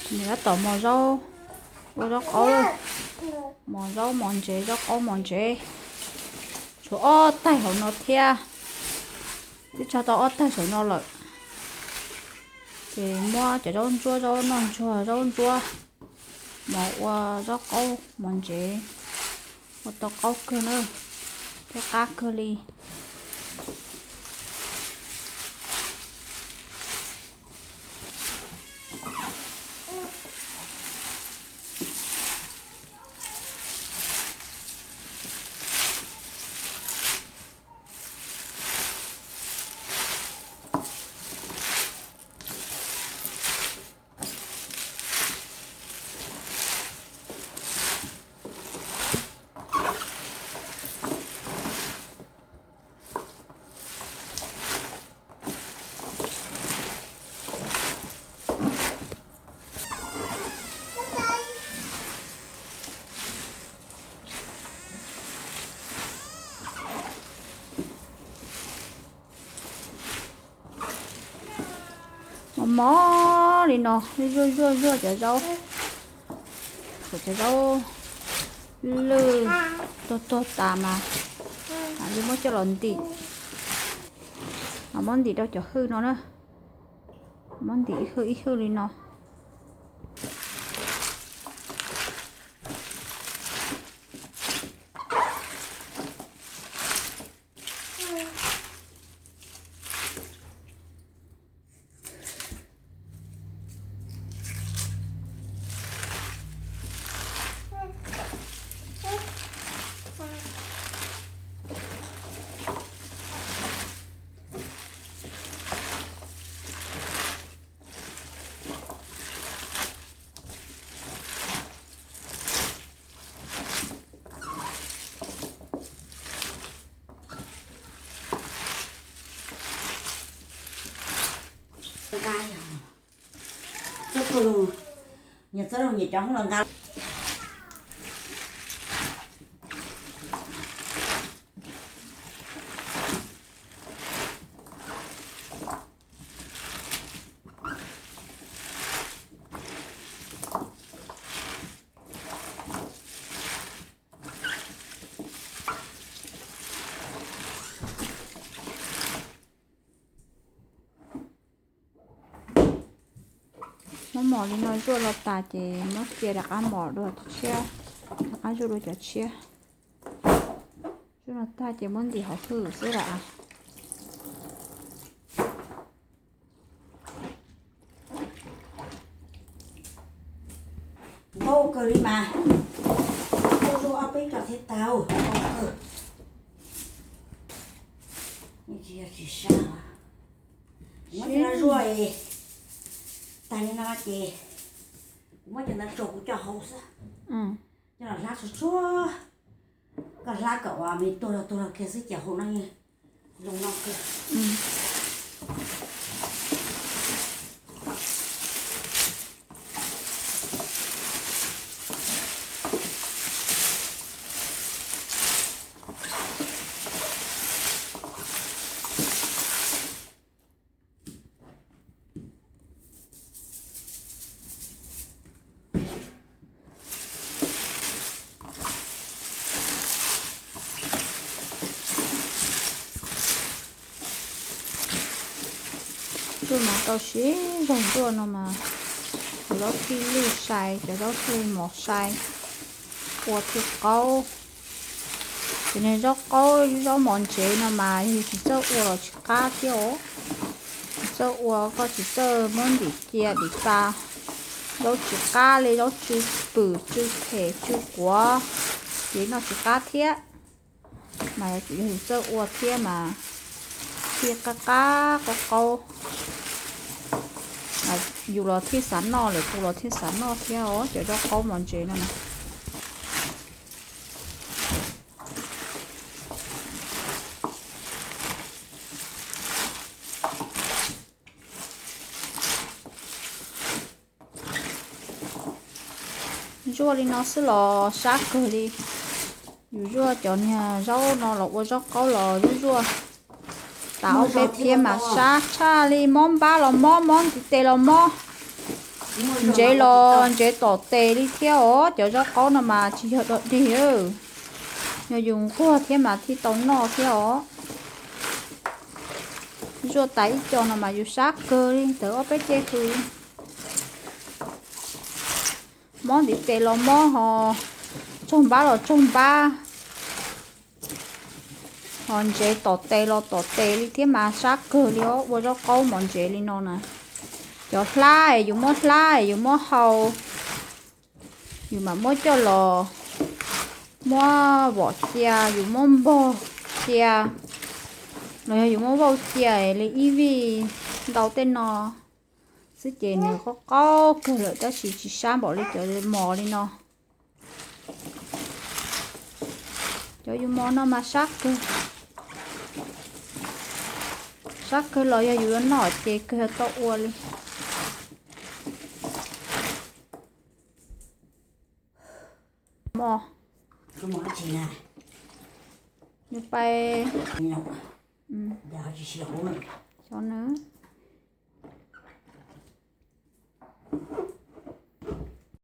Nws tab tom mos zaub, ua zaub qaub, mos zaub mos ntsev, zaub qaub mos ntsev. Tshuav ob taig hauv no thiab, twb tso tau ob taig saum no lawm. Ces muab cov zaub ntsuab, zaub noj ntsuag, zaub ntsuab mos ua zaub qaub mos ntsev, ua tau qaub kawg na, thiab qab kawg li. Mos mos li no, zuaj zuaj zuaj cov zaub, cov zaub lwj tuag tuag tas mas, mas li muab coj los ntim, mas muab ntim rau cov hwj no na, muab ntim ib hwj ib hwj li no. Muab mos li no zuaj los tas ces muab cia rov qab mos dua cov tshiab, rov qab zuaj dua cov tshiab. Zuaj los tag ces muab ntim hauv hwj xwb lawm. Ntau kawg li mas, zuaj ob peb tog thiab tau. Muab cov no zuaj tag li no ces kuv muab cov ntawd tso kuv coj haus xwb. Coj los hlab tsuag tsuag, koj hlab kom uas me tuag los tuag los kiag xwb ces haus no zoo no kiag. Zuaj mas tau siv zog zuaj no mas, cov zaub thiaj lwj sai, cov zaub thiaj mos sai, ua thiaj qaub. Ces niag zaub qaub zaub mos ntsev no mas yog tsis txawj ua los tsis qab thiab os. Tsis txawj ua, koj tsis txawj muab ntim cia dim tas, zaub tsis qab li, zaub tsw pwm tsw phem tsw quav, ces noj tsis qab thiab. Mas yog yus txawj ua thiab mas thiaj qab qab qaub qaub, yus los thiaj xav noj lawm, kuv los thiaj xav noj thiab os, cov zaub qaub mos ntsev no na. Zuaj li no xwb los sab kawg li. Yus zuaj cov niag zaub no los ua zaub qaub los zuaj zuaj tas ob peb phiab mas sab tshaj li, mob npab los mob, mob ntiv tes los mob. Ntsev los ntsev tom tes li thiab os, cov zaub qaub no mas tsis yog dog dig, yog yus nquag thiab mas thiaj tau noj thiab os. Zuaj tas ib co no mas yus sab kawg li, tawm ob peb ce hws. Mob ntiv tes los mob ho, tsaug npab los tsaug npab, ho ntsev tom tes los tom tes li thiab mas sab kawg li os, ua zaub qaub mov ntsev li no na. Cov hlab es yus muab hlab es yus muab hau, yus mam muab coj los muab vom cia, yus muab npog cia, los yog yus muab vauj cia li ib vij ntau tej no xwb ces nws qaub qaub kawg lawm tab sis tsis sab npaum li cov mov li no. Cov yus mov no mas sab kawg, sab kawg los yog yus yuav noj ces kawg tau ua li. Mov, nws pais xyov nws.